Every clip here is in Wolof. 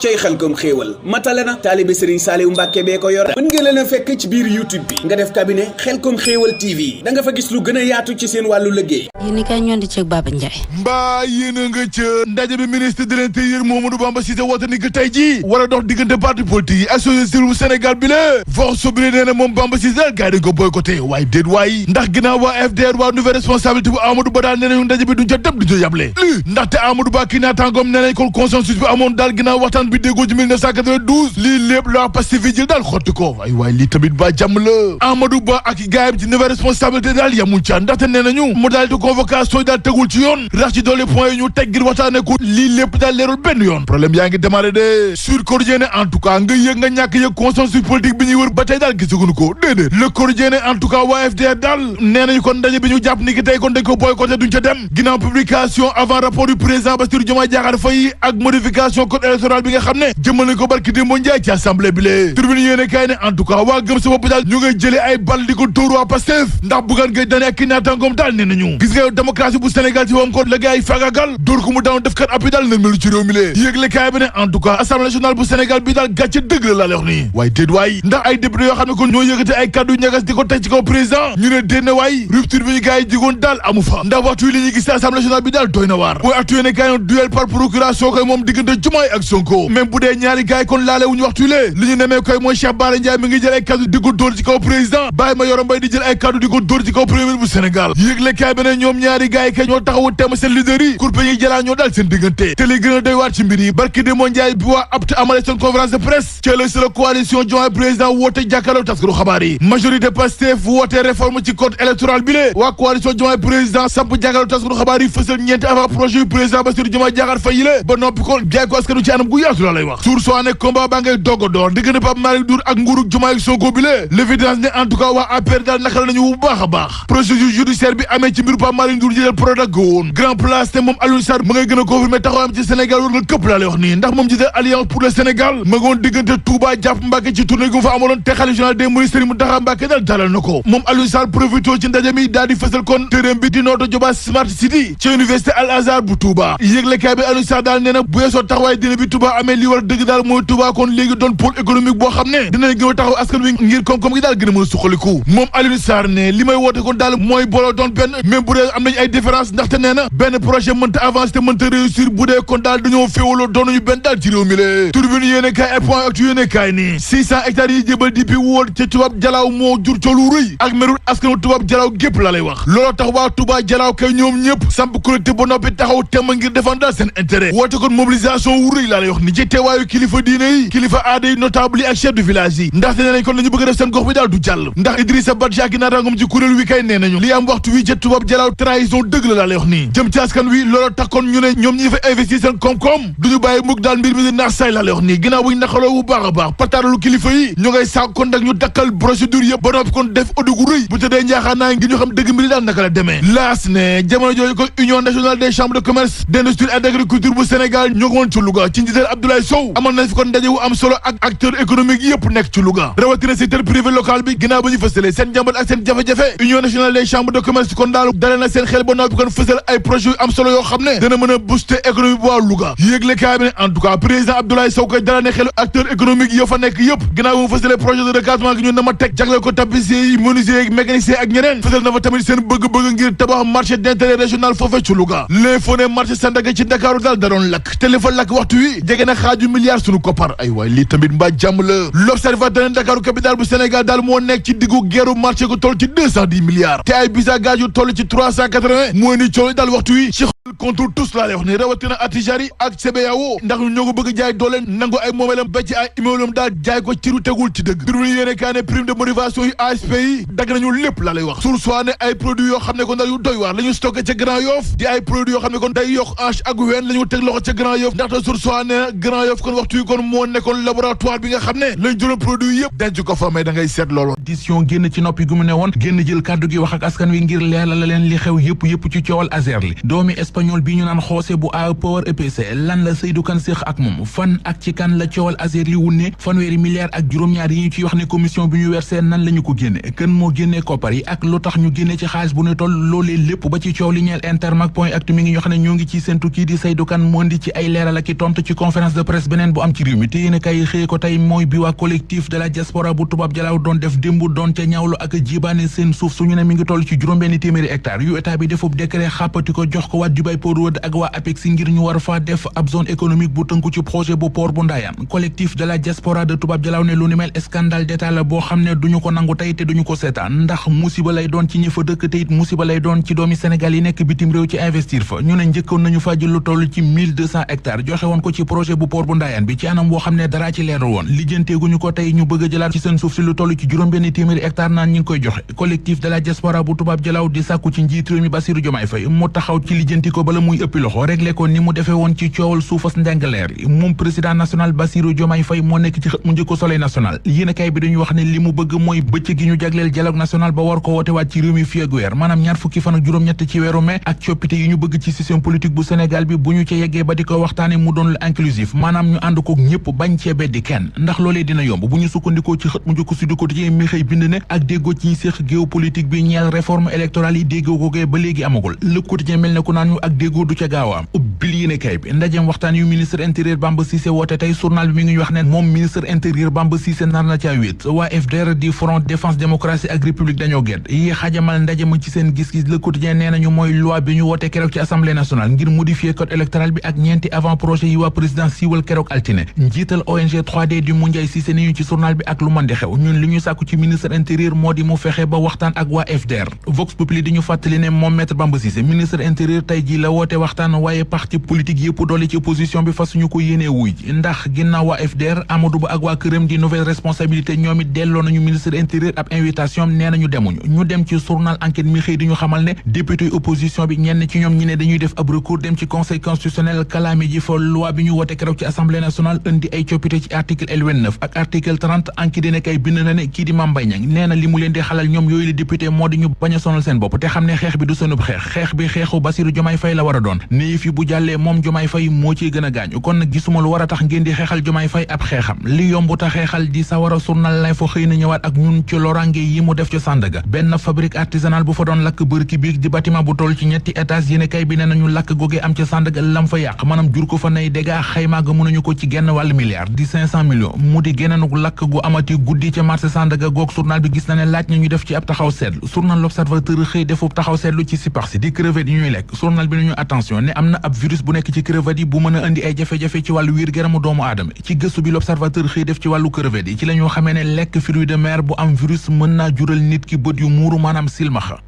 cey Xelcom xéewal matale na taalibe Serigne Saliou Mbàkke bee ko yor mën ngeen leen a fekk ci biir YouTube bi nga def cabinet Xelcom xéewal TV da nga fa gis lu gën a yaatu ci seen wàllu liggéey. yéen i kay ñoon di ceeg Baba Ndiaye mbaa yéen a nga ca ndaje bi ministre de l'intérieur Mamadou Bamba Cissé woote ni que tey jii war a dox diggante parti politique yi ak société civile bu Sénégal bi la vox sobri nee na moom Bamba Cissé gars yi dañ ko boycotté waaye déet waay ndax ginnaaw waa FDR waa nouvelle responsabilité bu Amadou Ba daal nee nañu ndaje bi duñ ca dem duñ ca yable ndaxte Amadou Ba kii naataangoom nee nañ ko consensus bi amoon daal ginnaaw waxtaan bi déggoo ci 1992 lii lépp la Pastef fi jël daal xotti ko waay lii tamit ba jàmm la Amadou Ba ak gaayam ci nouvelle responsabilité daal yamul ca ndaxte nee nañu modalité convocation yi daal tegul ci yoon rax ci dolli point yi ñu teg ngir waxtaane ko lii lépp daal leerul benn yoon problème yaa ngi démarré de Sud Quotidien en tout cas nga yëg nga ñàkk yëg consensus politique bi ñuy wër ba tey daal gisaguñu ko déedéet Le Quotidien en tout cas waa FDR daal nee nañu kon ndaje bi ñu jàpp ni ki tey kon dañ ko boycotté duñ ca dem ginnaaw publication avant rapport du président Bassirou Diomaye Diakhar Faye ak modification code électoral bi nga xam ne jëmal nañ ko barki démb Ndiaye ci assemblée bi lee Tribune yéene kaay ne en tout cas waa gëm sa bopp daal ñu ngay jëlee ay bal di ko tóor waa Pastef ndax Bougane Gueye Dany ak ki naataangoom daal nee nañu gis nga démocratie bu Sénégal ci woom ko la gars yi faagagal dóor ko mu daaw def kat appi daal nërmelu ci réew mi lee yéegle kaay bi ne en tout cas assemblée nationale bu Sénégal bi daal gàcce dëgg la laa wax nii waaye déet waay ndax ay député yoo xam ne kon ñoo yëkkate ay kaddu ñagas di ko teg ci kaw président ñu ne déet na waay rupture bi ñu gars yi jigoon daal amu fa ndax waxtu yi li ñuy gis ci assemblée nationale bi daal doy na waar mooy actu yéene kaay duel par procuration koy moom diggante Diomaye ak Sonko même bu dee ñaari gars yi kon laale wuñu waxtu lee li ñu nemee koy mooy Cheikh Bara Ndiaye mi ngi jël ay kaddu di ko dóor ci kaw président Baye Mayoro Mbaye di jël ay kaddu di ko dóor ci kaw premier bu Sénégal yéegle kaay bi ne ñoom ñaari gars yi kay ñoo taxawu temm seen leader yi kurpe yi jëlaa ñoo daal seen diggante te li gën a doy waar ci mbir yi barki de moo Ndiaye bi waa apte amale seen conférence de presse ci la coalition Diomaye président woote jàkkaarloo taskatu xabaar yi majorité Pastef woote réforme ci code électoral bi lée waa coalition Diomaye président samp jàkkaarloo taskatu xabaar yi fësal ñeenti avant projet yu président Bassirou Diomaye Diakhar Faye yi lée ba noppi kon jaay ko askanu ci anam gu yaatu laa lay wax sour soi ne combat baa ngay doog a door diggante Pape Malick Ndour ak nguurug Diomaye ak Sonko bi lée l'évidence ne en tout cas waa APR daal naka la nañu bu baax a baax procédure judiciaire bi amee ci mbiru Pape Malick Ndour jëlal Prodac woon grand place te moom Alioune Sarr ma ngay gën a confirmer taxawaayam ci Sénégal war nga këpp laa lay wax nii ndax moom jiite alliance pour le Sénégal ma ngoon diggante Touba jàpp Mbacké ci tournée gu mu fa amaloon te khalife général des mourides Serigne Mountakha Mbacké daal dalal na ko moom Alioune Sarr profité ci ndaje mi daal di fësal kon téeréem bi di nooto Joba Smart City ci université Al Azhar bu Touba yëglekaay bi Alioune Sarr daal nee na bu yeesoo taxawaay dina bi Touba amee li war dëgg daal mooy Touba kon léegi doon pôle économique boo xam ne dinañ gën a taxaw askan wi ngir koom-koom gi daal gën a mën a suqaliku moom Alioune Sarr ne li may woote kon daal mooy booloo doon benn même bu dee am nañ ay différence ndaxte nee na benn projet mënta avancer te mënta réussir bu dee kon daal dañoo féewaloo doonuñu benn daal ci réew mi la Tribune yéene kaay ay point actu yéene kaay nii 600 hectares yi jébal di pi wóol ca tubaab jalaaw moo jur coolu rëy ak merul askanu tubaab jalaaw gépp la lay wax looloo tax waa Touba jalaaw kay ñoom ñëpp samp collectif ba noppi taxaw temm ngir défendre daal seen intérêt woote kon mobilisation wu rëy laa lay wax ni ci teewaayu kilifa diine yi kilifa aada yi notable yi ak chef de village yi ndaxte nee nañ kon la ñu bëgg a def seen gox bi daal du jàll ndax Idrissa Badji ak naataangoom ci kuréel wi kay nee nañu li am waxtu wi ca tubaab jalaaw trahison dëgg la laa lay wax nii jëm ci askan wi looloo tax kon ñu ne ñoom ñi fa investir seen koom-koom duñu bàyyi mukk daal mbir mi di naax say laa lay wax nii ginnaaw buñ naqaloo bu baax a baax pataaralu kilifa yi ñu ngay sàkk kon nag ñu dakkal procédure yëpp ba noppi kon def audit gu rëy bu tëddee njaaxaan naa ngi ñu xam dëgg mbiri daal naka la demee laas ne jamono jooju ko union nationale des chambres de commerce d'industrie et d'agriculture bu Sénégal ñu ngi woon ci Louga ci njiital Abdoulaye Sow amoon nañ fi kon ndaje wu am solo ak acteur économique yëpp nekk ci Louga rawatina secteur privé local bi ginnaaw ba ñu fësalee seen jàmbat ak seen jafe-jafe union nationale des chambres de commerce kon daal dale na seen xel ba noppi kon fësal ay projets yu am solo yoo xam ne dana mën a booster économie bu waa Louga yéegle kaay bi ne en tout cas président Abdoulaye Sow koy dala ne xelu acteur économique yoo fa nekk yëpp ginnaaw ba mu fësalee projet de recasement gi ñu na ma teg jagleel ko tapissier yi menuisier yi mécanicien ak ñeneen fësal na fa tamit seen bëgg-bëgg ngir tabax marché d'intérêt régional foofee ci Louga l'info ne marché Sandaga ci Ndakaaru daal da doon lakk te li fa lakk waxtu wi jege na xaaju milliard sunu koppar ay waay lii tamit mbaa jàmm la l'observateur ne Ndakaaru capitale bu Sénégal daal moo nekk ci diggu geeru marché gu toll ci 210 milliards te ay bisa gaz yu toll ci 380 mooy ni coono daal waxtu wi ci contre tous laa lay wax ni rawatina Attijari ak CBAO ndax ñu ñoo ko bëgg jaay doole nangu ay moomeelam ba ci ay immeuble daal jaay ko ci ru tegul ci dëgg durbu yéene kaa ne prime de motivation yi ASP yi dagg nañu lépp laa lay wax sur soit ne ay produits yoo xam ne kon daal yu doy waar la ñu stocké ca Grand Yoff di ay produits yoo xam ne kon day yokk hanche ak ween la ñu teg loxo ca Grand Yoff ndaxte sur soit ne Grand Yoff kon waxtu yi kon moo nekkoon laboratoire bi nga xam ne lañ jëloon produit yëpp denc ko fa mais da ngay seet loolu édition génn ci noppi gu mu ne woon génn jël kàddu gi wax ak askan wi ngir leeral la leen li xew yëpp ci coowal Azer li doomi espagnol bi ñu naan José bu A Power EPC lan la Seydou Kane séq ak moom fan ak ci kan la coowal Azer li wunne fanweeri milliards ak juróom-ñaar yi ñu ciy wax ne commission bi ñu versé nan la ñu ko génne kan moo génnee koppar yi ak lu tax ñu génne ci xaalis bu ne toll loolee lépp ba ci coow li ñeel Intermak point actu mi ngi ñoo xam ne ñoo ngi ci seen tukki di Seydou Kane moo di ci ay leeral ak i tontu ci conférence conférence de presse beneen bu am ci réew mi te yéen a kay xëye ko tey mooy bi waa collectif de la diaspora bu tubaab jalaaw doon def démb doon ca ñaawlu ak jibaane seen suuf suñu ne mi ngi toll ci juróom-benn téeméeri hectares yu état bi defub décret xàppati ko jox ko waa Dubai Port Road ak waa APEX ngir ñu war faa def ab zone économique bu tënku ci projet bu port bu Ndayane collectif de la diaspora de tubaab jalaaw ne lu ni mel scandale d'état la boo xam ne duñu ko nangu tey te duñu ko seetaan ndax musiba lay doon ci ñi fa dëkk te it musiba lay doon ci doomi Sénégal yi nekk bitim réew ci investir fa ñu ne njëkkoon nañu fa jël lu toll ci 1200 hectares joxe woon ko ci projet bu port bu Ndayane bi ci anam boo xam ne dara ci leeru woon lijjanteeguñu ko tey ñu bëgg a jëlaat ci seen suuf si lu toll ci juróom-benn téeméeri hectares naan ñi ngi koy joxe collectif de la diaspora bu tubaab jalaaw di sàkku ci njiit réew mi Bassirou Diomaye Faye mu taxaw ci lijjanti ko bala muy ëppi loxo réglé ko ni mu defee woon ci coowal suufas ndengaleer yi moom président national Bassirou Diomaye Faye moo nekk ci xët mu njëkk Soleil national yéenekaay bi dañu wax ne li mu bëgg mooy bëccëg gi ñu jagleel dialogue national ba war ko woote waat ci réew mi fii ak weer maanaam ñaar fukki fan ak juróom-ñett ci weeru mai ak coppite yi ñu bëgg ci système politique bu Sénégal bi bu ñu ca yeggee ba di ko waxtaane mu doon lu inclusif maanaam ñu ànd ko ñëpp bañ cee beddi kenn ndax loolee dina yomb bu ñu sukkandikoo ci xët mu njëkk Sud Quotidien mi xëy bind ne ak déggoo ci ñi séq géopolitique bi ñeel réforme électorale yi déggoo googee ba léegi amagul Le Quotidien mel ne ku naan ñu ak déggoo du ca gaaw a am ubbil yéenekaay bi ndajeem waxtaan yu ministre intérieur Bamba Cissé woote tey journal bi mi ngi ñu wax ne moom ministre intérieur Bamba Cissé nar na ca wéet waa FDR di Front Défense Démocratie ak République dañoo gedd yi xajamal ndaje ma ci seen gis-gis Le Quotidien nee nañu mooy loi bi ñu woote keroog ci assemblée nationale ngir modifier code électoral bi ak ñeenti avant projet yi waa président siiwal keroog altine njiital ONG 3D du Moundiaye Cissé ni ñu ci journal bi ak lu mën di xew ñun li ñu sàkku ci ministre intérieur moo di mu fexe ba waxtaan ak waa FDR Vox Populi di ñu fàttali ne moom maître Bamba Cissé ministre intérieur tey ji la woote waxtaan waaye parti politique yëpp doole ci opposition bi fasuñu ko yéenee wuy ji ndax ginnaaw waa FDR Amadou Ba ak waa këram di nouvelle responsabilité ñoom it delloo nañu ministre intérieur ab invitation nee nañu demuñu ñu dem ci journal enquête mi xëy di ñu xamal ne député opposition bi ñenn ci ñoom ñi ne dañuy def ab recours dem ci conseil constitutionnel kalaame ji fa loi bi ñu woote keroog ci assemblée nationale indi ay coppite ci article L29 ak article 30 enquête dina kay bind na ne kii di Mame Mbaye Niang nee na li mu leen di xalal ñoom yooyu la député moo di ñu bañ a sonal seen bopp te xam ne xeex bi du seenub xeex bi xeexu Bassirou Diomaye Faye la war a doon ne fi bu jàllee moom Diomaye Faye moo ciy gën a gaañu kon nag gisuma lu war a tax ngeen di xeexal Diomaye Faye ab xeexam li yombu ta xeexal di sawara journal lay fa xëy na ñëwaat ak ñun ci lorange yi mu def ci Sandaga benn fabrique artisanale bu fa doon lakk bërki biig di bâtiment bu toll ci ñetti étage yéene kay bi ne nañu lakk googee am ci Sandaga lam fa yàq maanaam jur ko fa nay dégâts xaymaa ga mënuñu ko ci genn wàll milliard di 500 millions mu di geneenuk lakk gu amati guddi ca marché Sandaga goog journal bi gis na ne laaj na ñu def ci ab taxaw seetlu journal L'Observateur xëy defub taxaw seetlu ci siparsi di crevette yi ñuy lekk journal bi nañu attention ne am na ab virus bu nekk ci crevette yi bu mën a indi ay jafe-jafe ci wàllu wér garamu doomu aadama ci gëstu bi L'Observateur xëy def ci wàllu crevette yi ci la ñoo xamee ne lekk fruit de mer bu am virus mën naa jural nit ki bët yu muuru maanaam silmaxa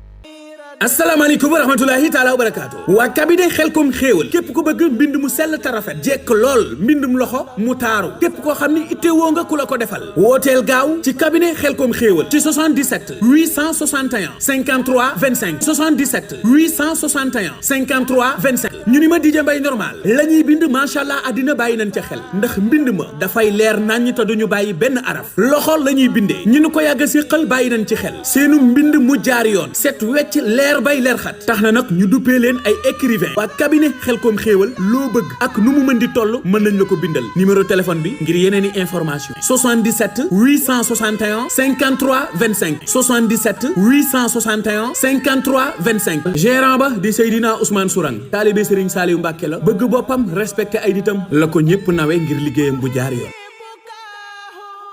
asalaamaaleykum wa rahmatulahi taala wa barakaatu waa cabinet Xelcom xéewal képp ku bëgg mbind mu sell te rafet jekk lool mbindum loxo mu taaru képp koo xam ni ittewoo nga ku la ko defal wooteel gaaw ci cabinet Xelcom xéewal ci 77 861 53 25 77 861 53 25 ñu ni ma DJ Mbaye normal la ñuy bind macha allah àddina bàyyi nañ ca xel ndax mbind ma dafay leer naññ te duñu bàyyi benn araf loxo la ñuy bindee ñu ni ko yàgg si xel bàyyi nañ ci xel seenu mbind mu jaar yoon set wecc leer bay leer xat tax na nag ñu duppee leen ay écrivain waa cabinet Xelcom xéewal loo bëgg ak nu mu mën di toll mën nañ la ko bindal numéro téléphone bi ngir yeneen i information 77 861 53 25 77 861 53 25 gérant ba di Seydina Ousmane Sourang taalibe Serigne Saliou Mbacké la bëgg boppam respecté ay nitam la ko ñëpp nawe ngir liggéeyam bu jaar yoon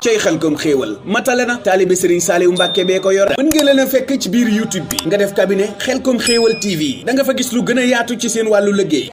cey Xelcom xéewal matale na taalibe Serigne Saliou Mbacké bee ko yor mën ngeen leen a fekk ci biir YouTube bi nga def cabinet Xelcom xéewal TV da nga fa gis lu gën a yaatu ci seen wàllu liggéey